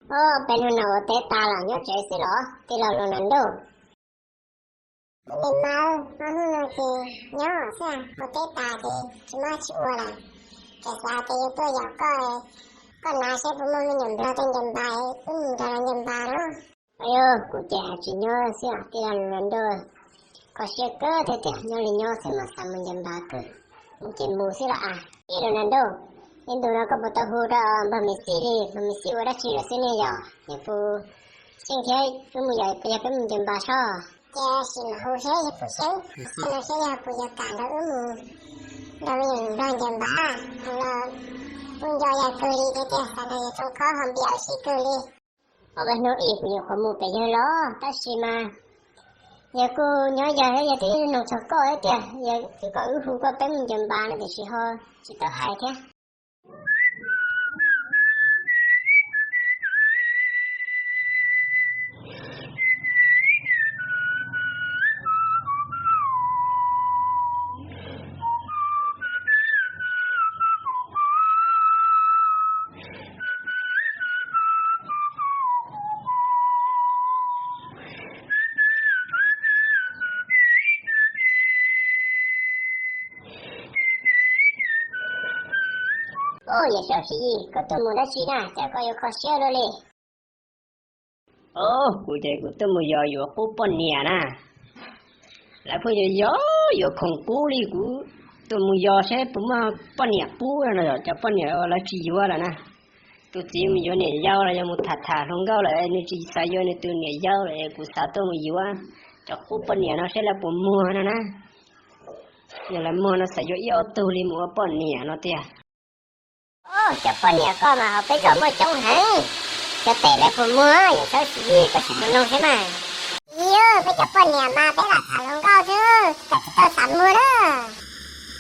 Ob peb hnub no ua teb tas los nyob tsev xwb los tij laug Ronaldo? Kuv li mas, ob hnub no ces nyob xwb, ua teb tas ces tsis muaj tsis ua lawm. Ces xav tias yuav tuaj yaum koj, koj nav seb puas muaj me nyuam nplog tej ncaws npas, wb mus nrog lawv ncaws npas no. Yog kuv ces hais tsis nyob xwb os tij laug Ronaldo. Kho siab kawg thiab tias nyob li nyob xwb mas xav mus ncaws npas kawg. Mus ces mus xwb los as. Ib Ronaldo, ib ntus no koj puas tau hu rau npawg Messi li? Npawg Messi ua dab tsi lawm xwb ne yom? Nws puas xyeej thiab wb mus yos, yog peb mus ncaws npas sob? Cia sim mam hu seb yog puas xyeej, xav no seb yog puas yuav kam nrog wb mus nrog me nyuam nplog ncaws npas. Hu los kuj nco yog kawg li thiab tias xav nrog yawg Tsoo Khob ho npias ua si kawg li. Ob peb hnub ib kuv nyuam qhuav mus pem yawg los tab sis mas yawg kuj nyob yawg thiab, yawg twb nug txog koj thiab tias yawg twb kom wb hu koj peb mus ncaws npas no tiam sis ho tsis tau hais thiab. Ub, yawg Sam Siv Yis, koj tuaj mus dab tsi na cas koj yuav kho siab luaj li? Ub, kuv ces kuv tuaj mus yos yuav qub poj niam na. Lawv pheej yog yos yuav khoom qub li, kuv tuaj mus yos seb puas muaj poj niam qub no, cov poj niam uas lawv tsis yuav lawm na. Tus txiv mus yuav niam yau los yog mus tham tham hluas nkauj lawm nws tsis xav yuav nws tus niam yau lawm es kuv xav tuaj mus yuav cov qub poj niam no seb lawv puas muag no na. Yog lawv muag no xav yuav ib ob tug li mus ua poj niam no tiag. Ub, cov poj niam koj mas hauv peb zos muaj coob heev, cov tes lawv puas muag, yawg Sam Siv Yis koj sim mus noog seb mas. Yog peb cov poj niam mas peb lam tham hluas nkauj xwb, koj tsis tau xav muag na.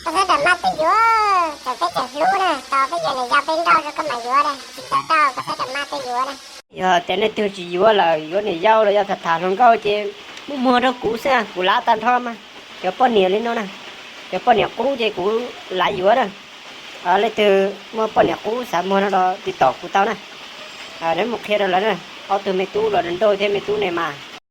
Koj txhob ras maj tuaj yuav, txawm peb tseem hlub na, tos peb yuav niam yau peb nrauj rau koj mam yuav na, tsis tau tau, koj txhob ras maj tuaj yuav na. Yog tias leej twg tsis yuav lawm, yuav niam yau los yog tham tham hluas nkauj ces muab muag rau kuv xwb, kuv lav tag nrho mas. Cov poj niam li no na, cov poj niam qub ces kuv lav yuav na. Leej twg muaj poj niam qub xav muag no los tiv tauj kuv tau na. Neb mus qhia rau lawv na, ob tug me tub los nrauj thiab me tub ne mas.